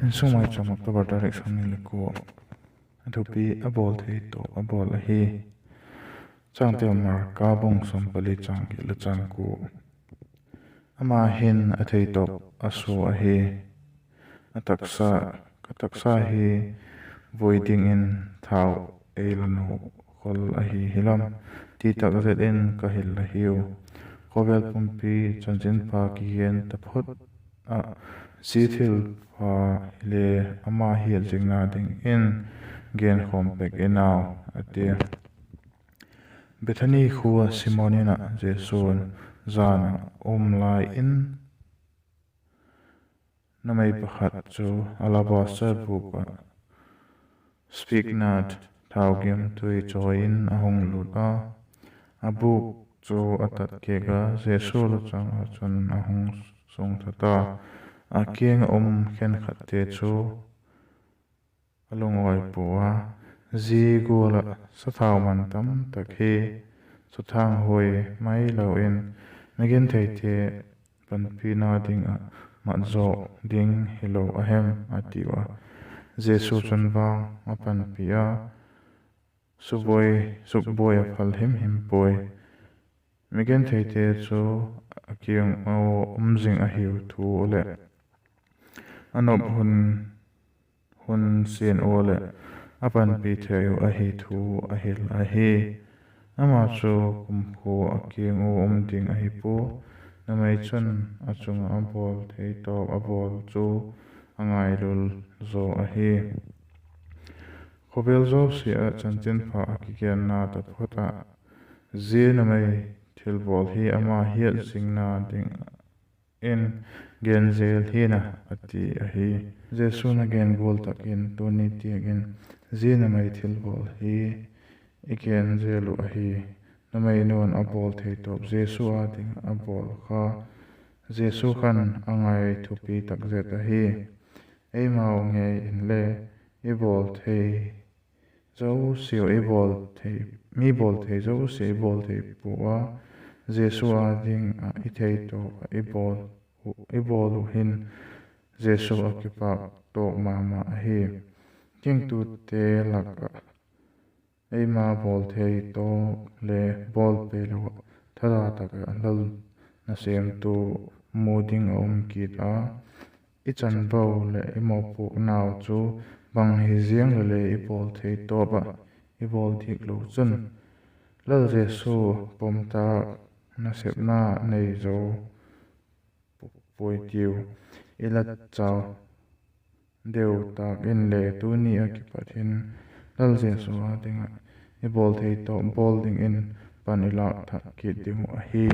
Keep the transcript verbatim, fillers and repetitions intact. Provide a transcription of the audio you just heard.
Insung Maicham, October tarik sawmni le kua. A thupi: A bawl thei tawp a bawl ahi. Changtel: Marka bung sawm pali, chang giat le chang kua. Ama hin a theitawp a sua ahi. A taksa, ka taksa hi vui dingin thau ei la nuak khol ahi hilam, ti tak zet in ka hil la hiu. Khawvel pumpi chanchinpha kigen taphot ah, zia thilpha hile ama hiatzingna dingin genkhawm pek in au, a tia. Bethani khua Simon in ah Jesu'n jan ah um lai in, numei pakhat chu alabaster bûk ah spikenard, thau giamtui chawi in a hung lût a, a bûk chu a tat kiak a, Jesu luchang ah chun a hung sungtha ta. A kiang ah um khenkhatte chu a lungawi pua a, zia gual ah sathau man tam tak hi, sathâng huai mai lo in, migentheite panpina ding ah mat zawk ding hilo a hem? a tiu a. Jesu chun vang a panpi a, sukbuai, sukbuai a phal him him puai. Migentheite chu a kiang ua um zing ahiu thu leh a nop hun, hun sian ua leh a panpi thei uh ahi thu a hil ahi. Ama chu kumkhua a kiang ua um ding ahi pua. Numei chun a chung ah a bawl thei tawp a bawl chu a ngailul zaw ahi. Khawvel zosia ah chanchinpha a kigenna taphot ah, zia numei thilbawl hi ama hiatzingna dingin gen zel hi'n a, a ti ahi. Jesu'n a gen gual tak in tuni tiang in zia numei thilbawl hi i gen zel uh ahi. Numeinu'n a bawl thei tawp Jesu â ding a bawl kha, Jesu khan a ngai thupi tak zet ahi. Eimau ngei inle i bawl thei zosia i bawl thei, mi bawl thei zosia i bawl thei pua a, Jesu â ding ah i thei tawp ah i bawl uh hin Jesu a kipâk tawk ma ma ahi. Gingtute lak ah eima bawl thei tawp le bawl pei lo ah thada tak ah lal nasêmtu mu ding a um kit a, i chanvo leh i mawpuaknau chu bang hi ziang le le i bawl thei tawp ah i bawl dik lo chun, Lal Jesu pom tak nasepna nei zo puai tiu i la chau deu tak inle tuni ah kipat hin Lal Jesu â ding ah i bawl thei tawp bawl dingin pan i lâk thak kit ding uh ahi.